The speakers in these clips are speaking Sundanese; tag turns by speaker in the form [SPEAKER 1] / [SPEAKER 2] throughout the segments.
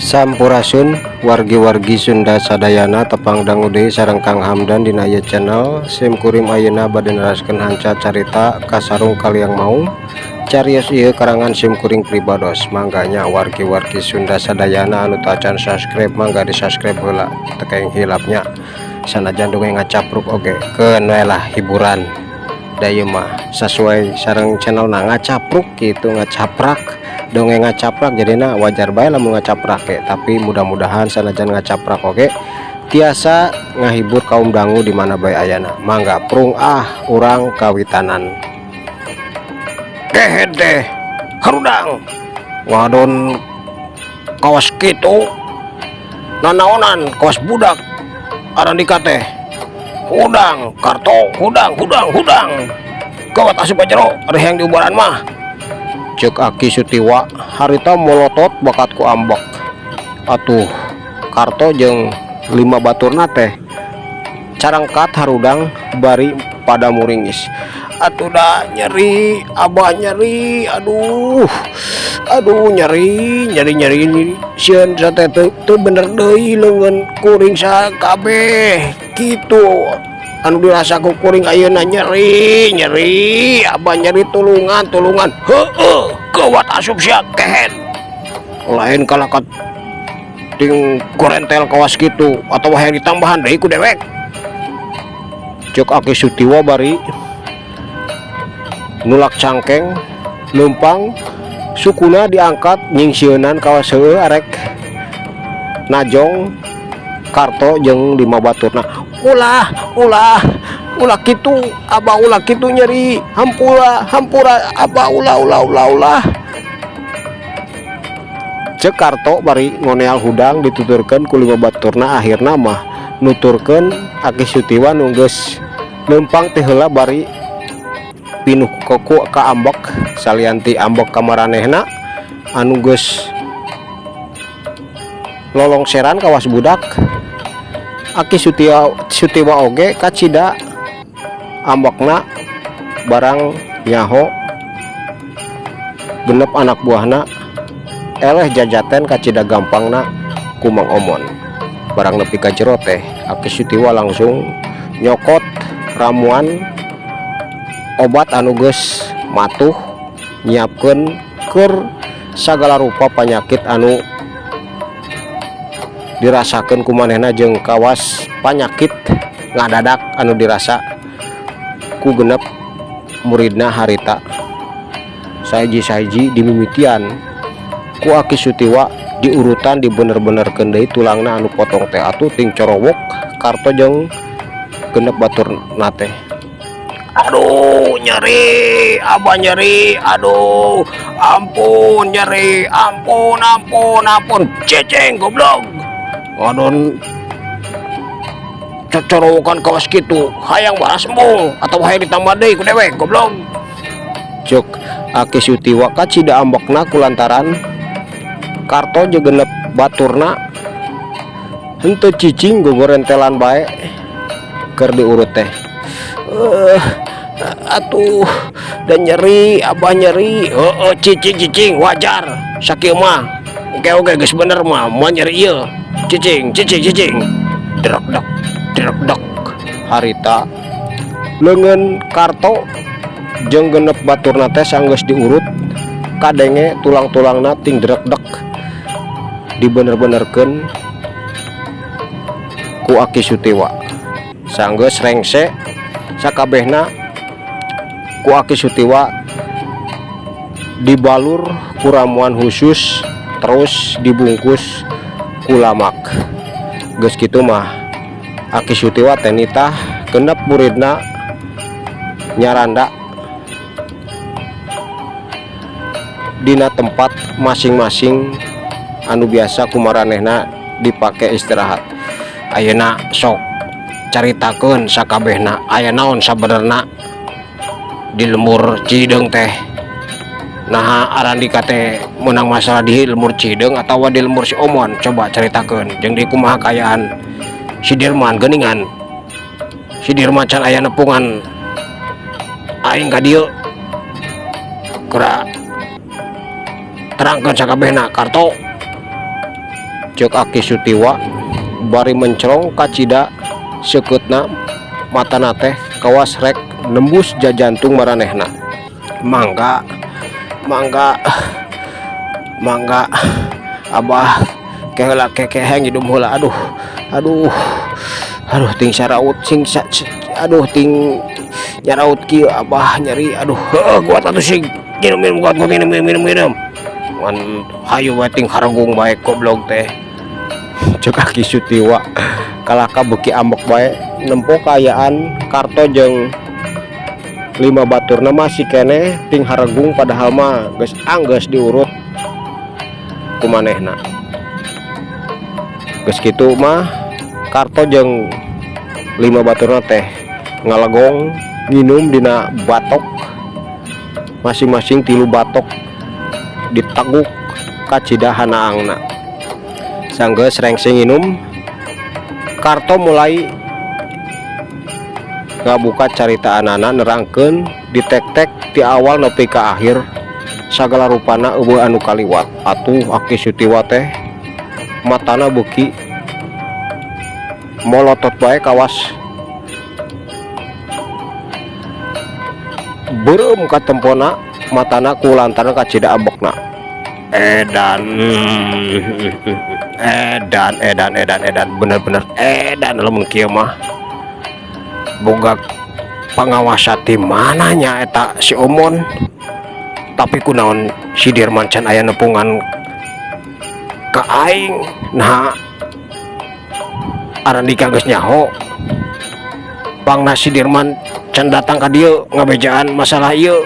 [SPEAKER 1] Sampurasun wargi-wargi Sunda sadayana, tepang dangu deui sareng Kang Hamdan dina ieu channel. Sim kuring ayeuna bade neraskeun hanca carita Kasarung Kaliang Maung. Carios ieu karangan sim kuring pribados. Mangga nya, wargi-wargi Sunda sadayana anu tacan subscribe, mangga di subscribe heula, teu kenging hilap nya. Sanajan dongeng ngacapruk oge keun we lah, hiburan da ieu mah sasuai sareng channel na ngacapruk gitu, ngacaprak, dongeng ngacaprak. Jadina wajar bae lamun ngacaprak ge, tapi mudah-mudahan sanajan ngacaprak oge tiasa ngahibur kaum dangu di mana bae ayana. Mangga prung ah, urang kawitanan. Kehed teh harudang ngadon kawas kitu, nanaonan kawas budak Arandika teh. Hudang Karto, hudang, hudang, hudang. Gawat, asup ka jero, ari hayang diubaran mah, cek Aki Sutiwa harita molotot bakat ku ambek. Atuh Karto jeung lima baturna teh carangkat harudang bari pada muringis. Atuh da nyeri, Abah, nyeri, aduh, aduh, nyeri, nyeri, nyeri, sieun teh teu bener deui leungeun kuring sakabeh kitu. Anu dirasa ku kuring ayeuna nyeri, nyeri, Abah, nyeri, tulungan, tulungan. Heueuh, gawat, asup sia, kehed. Lain kalakat ting gorentel kawas kitu atau hayang ditambahan deui ku dewek, cek Aki Sutiwa bari nulak cangkeng leumpang, sukuna diangkat nyingsieunan kawas heueuh arek najong Karto jeung lima baturna. Ulah, ulah, ulah kitu, Abah, ulah kitu, nyeri, hampura, hampura, Abah, ulah, ulah, ulah, ulah, cek Karto bari ngoneal hudang dituturkeun ku lima baturna. Akhirna mah nuturkeun Aki Sutiwa nu geus leumpang teh heula bari pinuh ku kaambek. Salian ti ambek ka maranehna anu geus lolongseran kawas budak, Aki Sutiwa oge kacida ambekna barang nyaho genep anak buahna eleh jajaten kacida gampangna ku Mang Omon. Barang nepi ka jero teh, Aki Sutiwa langsung nyokot ramuan obat anu geus matuh nyiapkeun keur sagala rupa panyakit anu dirasakeun ku manehna jeung kawas panyakit ngadadak anu dirasa ku genep muridna harita. Sahiji-sahiji dimimitian ku Aki Sutiwa diurutan, dibener-benerkeun deui tulangna anu potong teh. Atuh ting corowok Karto jeung genep baturna teh. Aduh, nyeri, Abah, nyeri, aduh, ampun, nyeri, ampun, ampun, ampun. Cicing, goblok. Ngadon cocorowokan kawas kitu, hayang baras embung atau hayang ditambah deui ku dewek, goblok, cek Aki Sutiwa kacida ambekna kulantaran Karto jeung genep baturna henteu cicing, gogorentelan bae keur diurut teh. Atuh dan nyeri, Abah, nyeri. Heeh, cicing, cicing, wajar sakieu mah. Oke oke, geus bener mah moal nyeri ieu. Cicing, cicing, cicing. Drek dek drek dek. Harita leungeun Karto jeung genep baturna teh sanggeus diurut, kadenge tulang-tulangna ting drek dek dibener-benerkeun ku Aki Sutiwa. Sanggeus rengse sakabehna, ku Aki Sutiwa dibalur ku ramuan khusus, terus dibungkus ku lamak. Geus kitu mah Aki Sutiwa teh nitah genep muridna nyaranda dina tempat masing-masing anu biasa ku maranehna dipake istirahat. Ayeuna sok caritakeun sakabehna, aya naon sabenerna di lembur Cihideung teh? Naha Arandika teh meunang masalah di lembur Cihideung atawa di lembur si Omon? Coba caritakeun. Jeung di kumaha kaayaan si Dirman? Geuningan si Dirman can aya nepungan aing ka dieu. Geura terangkeun sakabehna, Karto. Ceuk Aki Sutiwa bari mencrong kacida seukeutna matana teh kawas rek nembus jajantung maranehna. Mangga mangga mangga Abah ke heula ke ke hayang nginum heula aduh aduh aduh ting saraut sing aduh ting nyaraut kieu Abah nyeri aduh heuh kuat atuh sing minum minum kuat kuat minum minum minum minum ngan hayu wae ting haregung bae goblok teh. Ceuk Aki Sutiwa kalahka beuki ambek bae nempo kaayaan Karto jeung lima baturna masih keneh ting haregung padahal mah geus anggeus diurut ku manehna. Geus kitu mah Karto jeung lima baturna teh ngalegong nginum dina batok masing-masing tilu batok diteguk kacida hanaangna. Sanggeus rengse nginum Karto mulai ngabuka caritaanana nerangkeun ditek-tek ti awal nepi ka akhir sagala rupana euweuh anu kaliwat. Atuh Aki Sutiwa teh matana beuki molotot bae kawas beureum katempona matana ku lantaran kacida ambekna. Edan edan edan edan edan bener-bener edan lamun kieu mah boga pangawasa ti mana nya eta si Omon tapi kunaon si Dirman can aya nepungan ka aing nah Arandika geus nyaho pangna si Dirman can datang ka dieu ngabejaan masalah ieu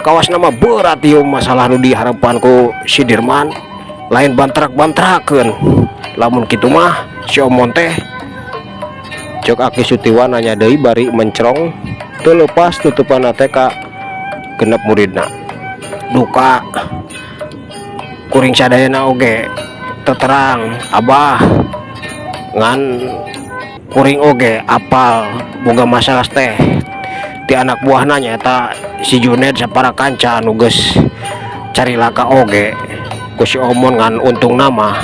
[SPEAKER 1] kawasna mah berat ieu masalah nu diharepan ku si Dirman lain bantrak-bantrakeun lamun kitu mah si Omon teh. Ceuk Aki Sutiwa nanya deui bari mencrong teu leupas tutupanna teh ka genep muridna. Duka kuring sadayana oge teu terang Abah ngan kuring oge apal boga masalah teh ti anak buahna nyaeta si Juned sapara kanca anu geus carilaka oge ku si Omon ngan untungna mah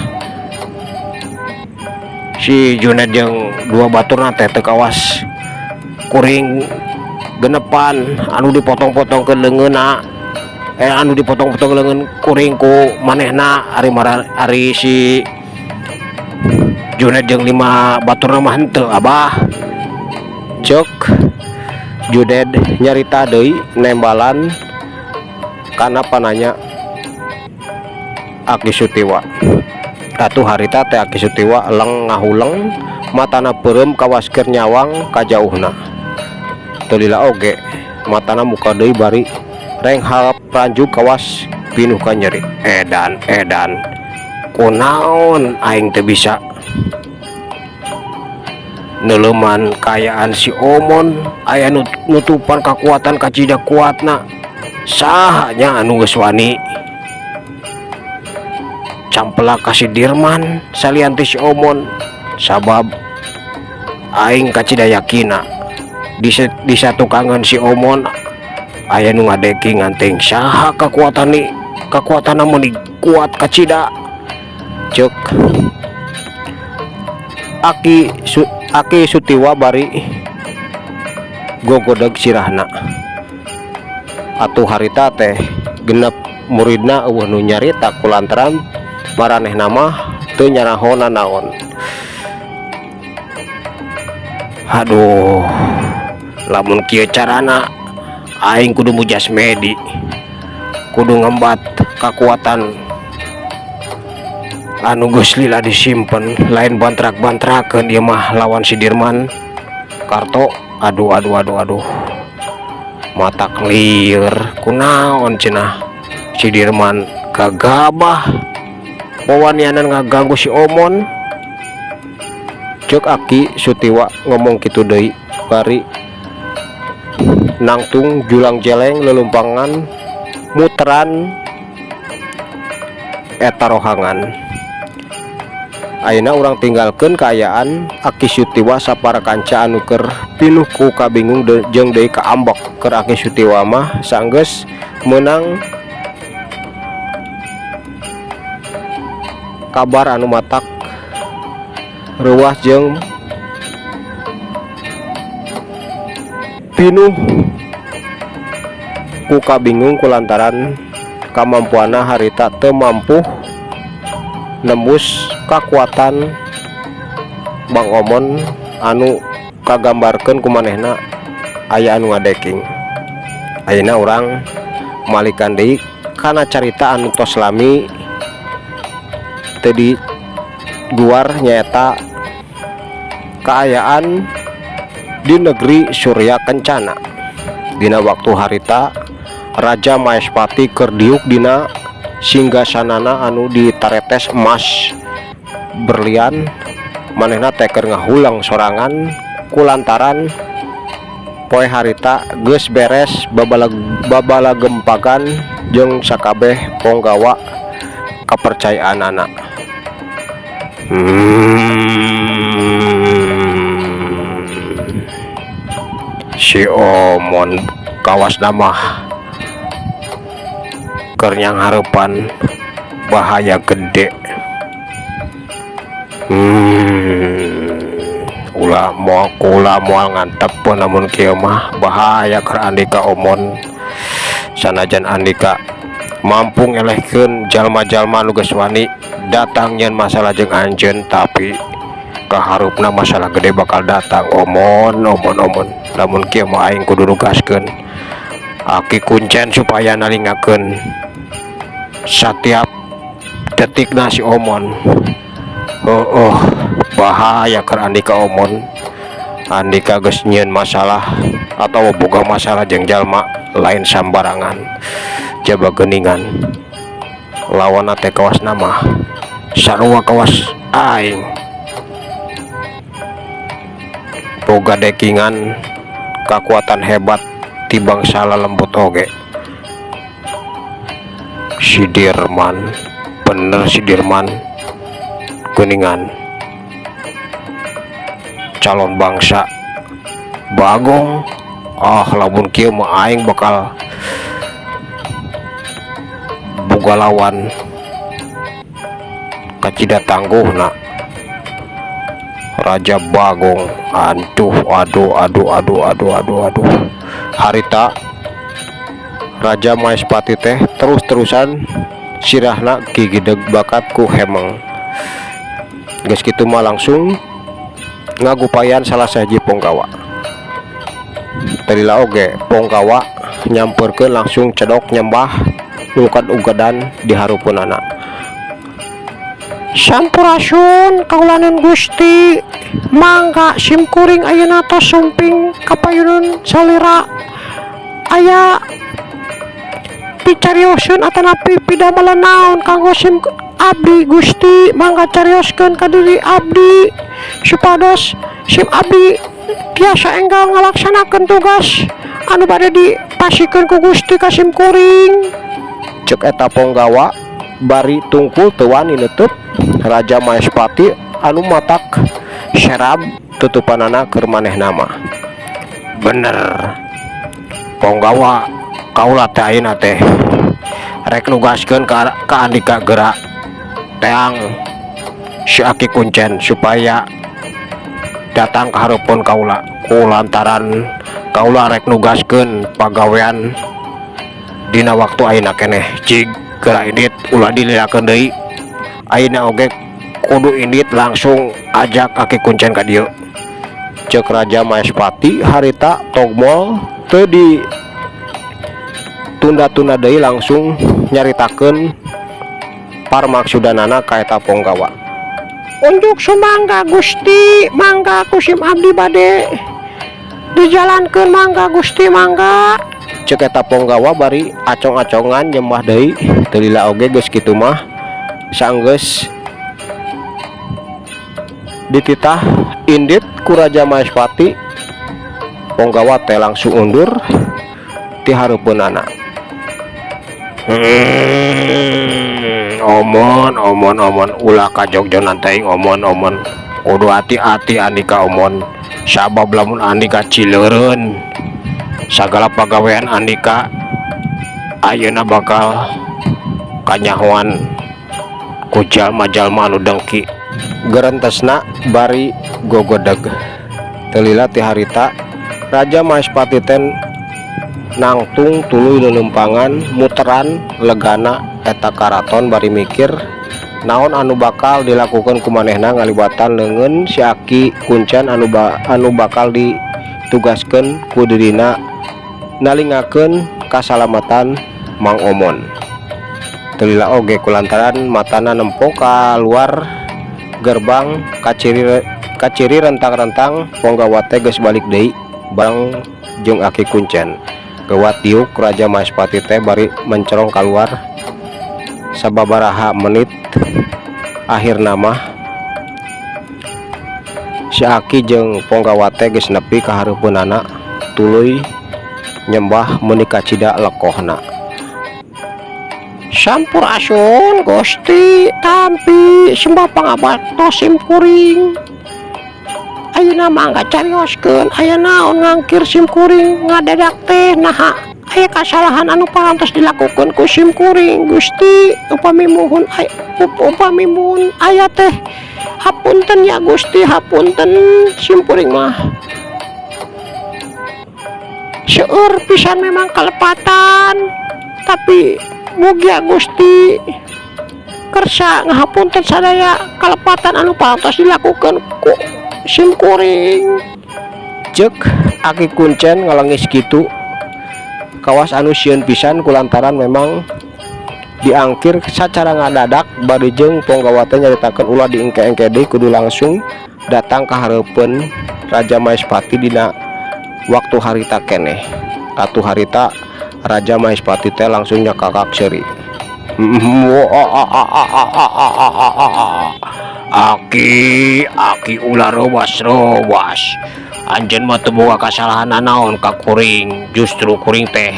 [SPEAKER 1] si Juned jeung dua baturna teh teu kawas kuring genepan anu dipotong-potongkeun leungeunna anu dipotong-potong leungeun kuring ku manehna ari ari si Juned jeung lima baturna mah henteu Abah. Ceuk Juned nyarita deui nembalan kana pananya Aki Sutiwa. Atuh harita teh Aki Sutiwa leng ngahuleng matana peureum kawas keur nyawang ka jauhna. Teu lila oge matana muka deui bari renghap ranjug kawas pinuh ka nyeri. Edan edan kunaon aing teu bisa neuleuman kaayaan si Omon aya nutupan kakuatan kacida kuatna saha nya anu geus wani campelak ka si Dirman salian ti si Omon sabab aing kacida yakina di satukangan si Omon aya nu ngadeki nganting saha kakuatan ni kakuatanna meuni kuat kacida. Ceuk Aki Sutiwa bari gogodeg sirahna. Atuh harita teh genep muridna euweuh nu nyarita kulantaran maranehna mah teu nyaraho nanaon. Aduh lamun kieu carana aing kudu mujasmedi kudu ngembat kakuatan anu geus lila disimpen lain bantrak-bantrakeun ieu mah lawan si Dirman Karto. Aduh aduh aduh aduh mata lieur kunaon cenah si Dirman gagabah wawanianan ngaganggu si Omon. Ceuk Aki Sutiwa ngomong kitu deui bari nangtung julang jeleng lelumpangan muteran eta rohangan. Ayeuna urang tinggalkeun kaayaan Aki Sutiwa sapara kanca anu keur pinuh ku kabingung jeung deui kaambek. Keur Aki Sutiwa mah sanggeus meunang kabar anu matak Reuwas jeung pinuh ku kabingung kulantaran kamampuanna harita teu mampu nembus kakuatan Bang Omon anu kagambarkeun ku manehna aya anu ngadeking. Ayeuna urang malikan deui kana carita anu tos lami teu diguar nyaeta kaayaan di negeri Surya Kencana. Dina waktu harita Raja Maespati keur diuk dina singgasanana anu ditaretes emas berlian manehna teh keur ngahulang sorangan kulantaran poe harita geus beres babalagempagan jeung sakabeh ponggawa kapercayaanana. Si Omon kawasna mah keur nyanghareupan bahaya gede. Ulah moal kula moal ngantep lamun kieu mah bahaya keur Andika Omon. Sanajan Andika mampu ngelehkeun jalma-jalma nu geus wani datang nyeun masalah jeung anjeun, tapi kaharupna masalah gede bakal datang. Omon, Omon, Omon, lamun kieu mah aing kudu nugaskeun Aki Kuncen supaya nalingakeun satiap detikna si Omon. Oh, oh, bahaya keur Andika Omon. Andika geus nyieun masalah atau boga masalah jeung jalma lain sambarangan, jaba geuningan lawanna teh kawasna mah sarua kawas aing, boga dekingan kakuatan hebat ti bangsa lalembut oge. Si Dirman bener, si Dirman geuningan calon bangsa Bagong. Ah, lamun kieu mah aing bakal boga lawan kacida tangguhna Raja Bagong. Aduh, aduh, aduh, aduh, aduh, aduh, aduh. Harita Raja Maespati teh terus-terusan sirahna gigideg bakat ku hemeng. Geus kitu mah langsung ngagupayan salah sahiji ponggawa. Teu lila oge ponggawa nyamperkeun langsung cedok nyembah ungkad-ungkedan di hareupeunana. Sampurasun kaulanan Gusti, mangga sim kuring ayeuna tos sumping ka payuneun salira, aya picarioseun atanapi pidamel naon kanggo sim abdi Gusti? Mangga carioskeun ka diri abdi supados sim abdi tiasa enggal ngalaksanakeun tugas anu bade dipasikeun ku Gusti ka sim kuring. Cek eta ponggawa bari tungkul teu wani neuteub Raja Maespati anu matak serab tutupanana keur manehna mah. Bener ponggawa, kaula teh ayeuna teh rek nugaskeun ka Andika geura teang si Aki Kuncen supaya datang ka hareupeun kaula kulantaran kaula rek nugaskeun pagawean dina waktu ayeuna keneh. Cig geura indit, ulah dililakeun deui, ayeuna oge kudu indit, langsung ajak Aki Kuncen ka dieu. Cek Raja Maespati harita togmol teu di tunda-tunda deui, langsung nyaritakeun parmaksudanana ka eta ponggawa. Unjuk sumangga Gusti, mangga ku sim abdi bade dijalankeun, mangga Gusti, mangga. Cek eta ponggawa bari acong-acongan nyembah deui. Teu lila oge geus kitu mah sanggeus dititah indit ku Raja Maespati, ponggawa teh langsung undur ti hareupeunana. Omon, Omon, Omon, ulah ka Jogjonan teuing. Omon, Omon, kudu hati-hati Andika Omon, sabab lamun Andika cileureun sagala pagawean Andika ayeuna bakal kanyahoan ku jalma-jalma anu dengki. Gerentesna bari gogodeg. Teu lila ti harita Raja Maespati teh nangtung tuluy leuleumpangan muteran legana eta karaton bari mikir naon anu bakal dilakukeun ku manehna ngalibatan leungeun si Aki Kuncen anu bakal ditugaskeun ku dirina nalingakeun kasalamatan Mang Omon. Teu lila oge kulantaran matana nempo ka luar gerbang kaciri rentang-rentang ponggawa teh geus balik deui bareng jeung Aki Kuncen. Geuwat diuk Raja Maespati teh bari mencerong kaluar sababaraha menit, akhirna mah si Aki jeung ponggawa teh geus nepi ka hareupeunana, tuluy nyembah meuni kacida lekohna. Sampurasun, Gusti, tampi sembah pangabaktos sim kuring. Ayeuna mangga carioskeun, aya naon ngangkir sim kuring ngadadak teh? Naha aya kasalahan anu parantos dilakukeun ku sim kuring, Gusti? Upami muhun aya teh, hapunten ya, Gusti, hapunten. Sim kuring mah seueur pisan memang kalepatan, tapi mugia Gusti kersa ngahapunten sadaya kalepatan anu parantos dilakukeun ku sim kuring. Ceuk Aki Kuncen ngalengis kitu kawas anu sieun pisan kulantaran memang diangkir sacara ngadadak, bari jeung ponggawa teh nyaritakeun ulah diengke-engke deui, kudu langsung datang ka hareupeun Raja Maespati dina waktu harita keneh. Atuh harita Raja Maespati teh langsung nyakakak seuri. Aki, Aki, ulah reuwas-reuwas. Anjeun mah teu boga kasalahan nanaon ka kuring. Justru kuring teh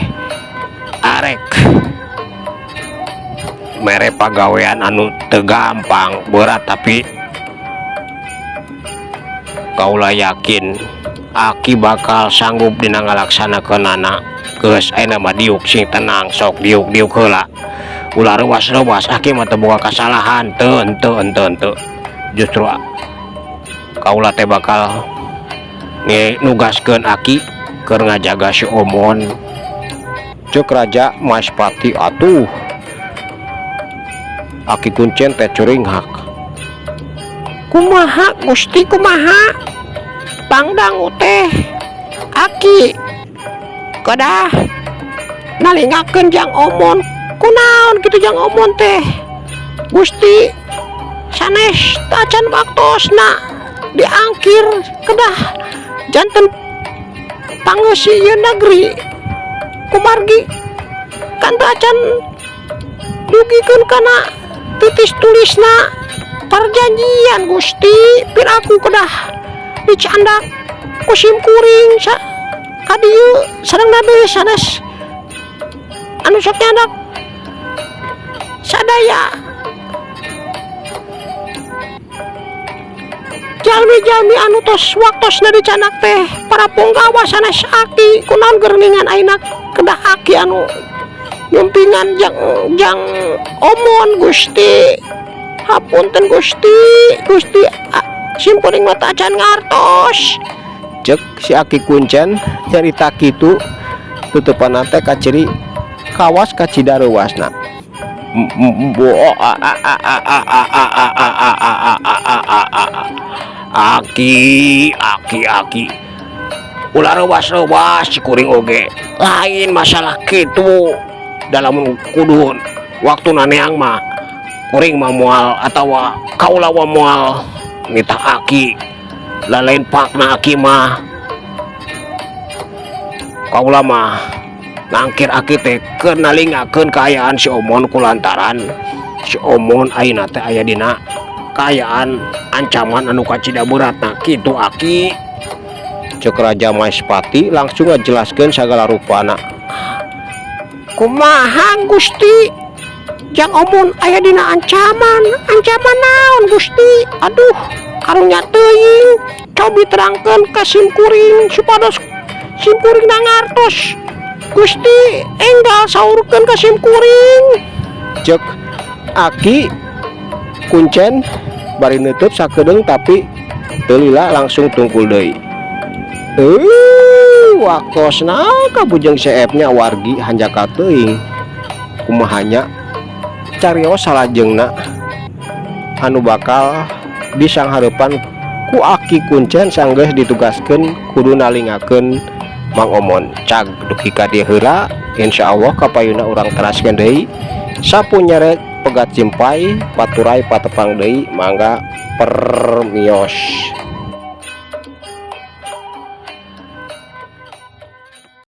[SPEAKER 1] arek mere pagawean anu teu gampang, berat, tapi kaula yakin Aki bakal sanggup dina ngalaksanakeunana. Geus, ayeuna mah diuk sing tenang, sok diuk, diuk heula. Ulah reuwas-reuwas, Aki mah teu boga kasalahan, teu, henteu, henteu, henteu. Justru kaula teh bakal nugaskeun Aki keur ngajaga si Omon. Ceuk Raja Maespati. Atuh Aki Kuncen teh curinghak. Kumaha, Gusti, kumaha? Pangdangu teh Aki kedah nalingakeun Jang Omon. Kunaon kitu Jang Omon teh, Gusti? Sanes tacan waktosna diangkir kedah janten pangeusi ieu negeri, kumargi kan teu acan dugikeun kana titis tulisna parjanjian, Gusti. Piraku kedah dicandak ku sim kuring sa ka dieu sareng nabi sanes anu sok nyandak sadaya jalmi-jalmi anu tos waktosna dicandak teh para punggawa, sanes Aki. Kunaon geuningan ayeuna kedah Aki anu nyumpingan jang Omon, Gusti? Hapunten, Gusti, Gusti, sim kuring mah acan ngartos. Ceuk si Aki Kuncen nyarita kitu, tutupan teh kaciri kawas kacida reuwasna. Aki, Aki, Aki, ulah reuwas-reuwas. Kuring oge lain masalah kitu. Dalam kudu waktu neang mah kuring mah moal atawa kaula wa moal nitah Aki, lalain pakna Aki mah. Kaula mah ngangkir Aki teh keur nalingakeun kaayaan si Omon, kulantaran si Omon ayeuna teh aya dina kaayaan ancaman anu kacida beratna kitu, Aki. Ceuk Raja Maespati langsung ngajelaskeun sagala rupana. Kumaha, Gusti, Jang Omon aya dina ancaman? Ancaman naon, Gusti? Aduh, karunya teuing. Cobi terangkeun ka sim kuring supados sim kuring nangartos, Gusti. Enggal saurkeun ka sim kuring. Ceuk Aki Kuncen. Bari neuteub sakedeung, tapi teu lila langsung tungkul deui. Waktosna ka Bujeng Seep nya, wargi, hanjakal teuing. Kumaha nya carios salajengna anu bakal disanghareupan ku Aki Kuncen sanggeus ditugaskeun kudu nalingakeun Mang Omon? Cag dugi ka dieu heula, insyaallah kapayuna urang teraskeun deui. Sapu nyerek pegat simpay, paturay patepang deui. Mangga, permios.